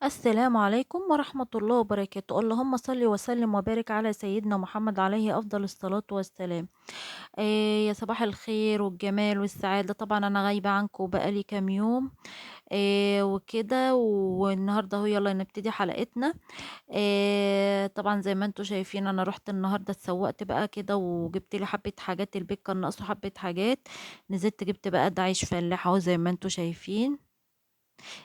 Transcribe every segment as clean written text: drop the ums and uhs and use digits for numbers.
السلام عليكم ورحمة الله وبركاته. اللهم صل وسلم وبارك على سيدنا محمد عليه أفضل الصلاة والسلام. يا صباح الخير والجمال والسعادة. طبعا أنا غايبة عنكم بقالي كام يوم وكده، والنهاردة اهو يلا نبتدي حلقتنا. طبعا زي ما انتم شايفين انا رحت النهارده اتسوقت بقى كده وجبت لي حبه حاجات، البيت كان ناقصه حبه حاجات، نزلت جبت بقى ده عيش فلاح اهو زي ما انتم شايفين.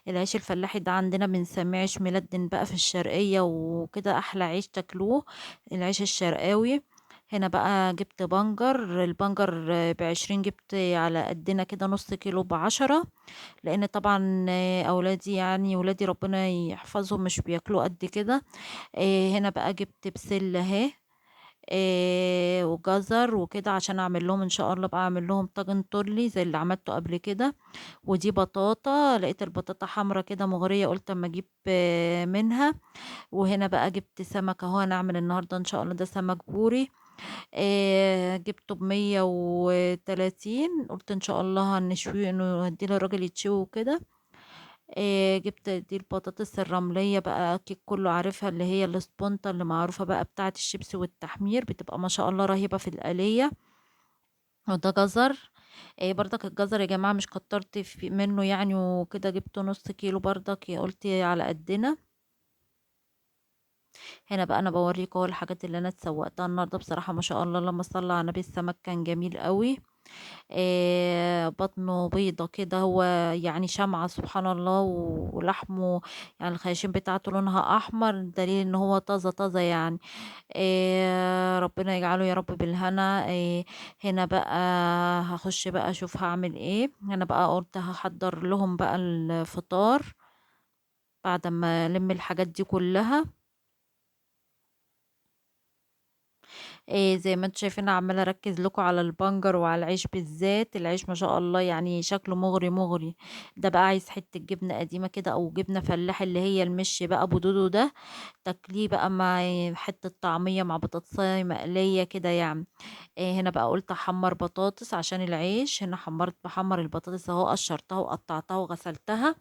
العيش الفلاحي ده عندنا بنسميه عيش ملدن بقى في الشرقية وكده، احلى عيش تاكلوه العيش الشرقاوي. هنا بقى جبت بنجر، البنجر ب20، جبت على قدنا كده نص كيلو ب10، لان طبعا اولادي يعني ولادي ربنا يحفظهم مش بياكلوا قد كده. هنا بقى جبت بسلة اهي، وجزر وكده عشان اعمل لهم ان شاء الله بقى اعمل لهم طاجن تورلي زي اللي عملته قبل كده. ودي بطاطا، لقيت البطاطا حمرا كده مغرية قلت اما اجيب منها. وهنا بقى جبت سمك اهو، هنعمل النهارده ان شاء الله ده سمك بوري، جبته ب130، قلت ان شاء الله هنشويه انه هديه للراجل يتشوي وكده. جبت دي البطاطس الرملية بقى اكيد كله عارفها، اللي هي الاسبونتا اللي معروفة بقى بتاعة الشيبسي والتحمير، بتبقى ما شاء الله رهيبة في القلية. وده جزر، برضك الجزر يا جماعة مش كترت منه يعني وكده، جبته نص كيلو برضك يا قلت على قدنا. هنا بقى انا بوريكم اهو الحاجات اللي انا اتسوقتها النهارده. بصراحة ما شاء الله لما صلى على النبي السمك كان جميل قوي، بطنه بيضة كده هو يعني شمعة سبحان الله، ولحمه يعني الخياشيم بتاعته لونها احمر، دليل ان هو طازة طازة يعني. ربنا يجعله يا رب بالهنا. هنا بقى هخش بقى اشوف هعمل ايه. هنا بقى قلت هحضر لهم بقى الفطار بعد ما الم الحاجات دي كلها. زي ما انتم شايفين عماله اركز لكم على البنجر وعلى العيش بالذات. العيش ما شاء الله يعني شكله مغري مغري. ده بقى عايز حته جبنه قديمه كده او جبنه فلاح اللي هي المش بقى ابو دودو ده، تاكليه بقى مع حته طعميه مع بطاطسايه مقليه كده يعني. هنا بقى قلت احمر بطاطس عشان العيش. هنا بحمر البطاطس اهو، قشرتها وقطعتها وغسلتها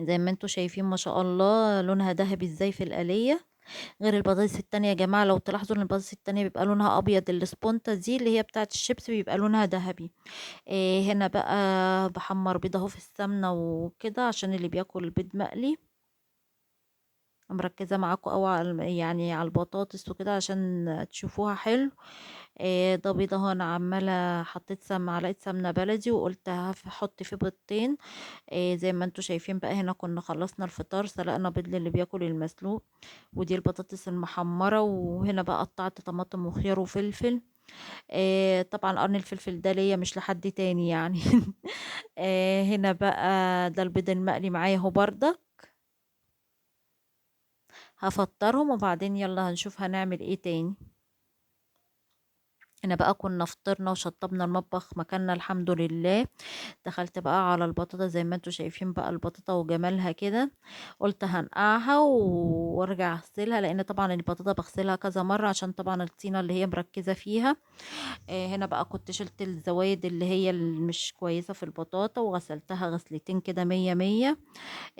زي ما انتم شايفين ما شاء الله لونها ذهبي ازاي في القليه، غير البطاطس التانية يا جماعة. لو تلاحظوا ان البطاطس التانية بيبقى لونها ابيض، الاسبونتا دي اللي هي بتاعة الشيبس بيبقى لونها ذهبي. هنا بقى بحمر بيض اهو في السمنة وكده عشان اللي بياكل البيض مقلي. مركزة معاكم قوي على البطاطس وكده عشان تشوفوها حلو. ده بيض اهو، انا عمالة حطيت معلقة سمنة بلدي وقلت هحط فيه بيضتين. زي ما انتم شايفين بقى هنا كنا خلصنا الفطار، سلقنا بيض للي بياكل المسلوق، ودي البطاطس المحمرة. وهنا بقى قطعت طماطم وخيار وفلفل. طبعا قرن الفلفل ده ليا مش لحد تاني يعني. هنا بقى ده البيض المقلي معايا اهو بردك، هفطرهم وبعدين يلا هنشوف هنعمل ايه تاني. هنا بقى كنا فطرنا وشطبنا المطبخ مكاننا الحمد لله. دخلت بقى على البطاطا زي ما انتم شايفين بقى البطاطا وجمالها كده، قلت هنقعها وارجع اغسلها، لان طبعا البطاطا بغسلها كذا مرة عشان طبعا الطينة اللي هي مركزة فيها. هنا بقى كنت شلت الزوايد اللي هي مش كويسة في البطاطا وغسلتها غسلتين كده مية مية.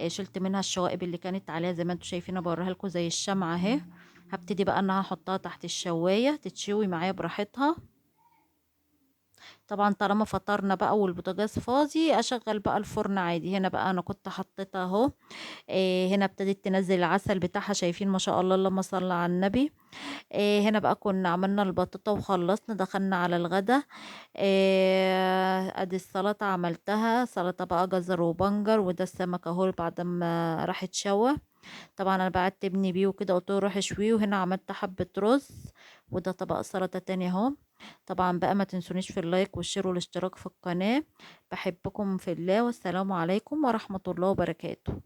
شلت منها الشوائب اللي كانت عليها زي ما انتم شايفين، بوريها لكم زي الشمعة اهي. هبتدي بقى ان انا هحطها تحت الشواية تتشوي معايا براحتها. طبعا طالما فطرنا بقى والبوتاجاز فاضي اشغل بقى الفرن عادي. هنا بقى انا كنت حطيتها اهو. هنا ابتدت تنزل العسل بتاعها، شايفين ما شاء الله اللهم صل على النبي. هنا بقى كنا عملنا البطاطا وخلصنا، دخلنا على الغدا. ادي السلطة عملتها، سلطة بقى جزر وبنجر، وده السمك اهو بعد ما راح اتشوى. طبعا انا بعت ابني بيه وكده قلت له روح اشويه. وهنا عملت حبة رز، وده طبق سلطة تاني اهو. طبعا بقى ما تنسونيش في ال like وال share والاشتراك في القناة. بحبكم في الله، والسلام عليكم ورحمة الله وبركاته.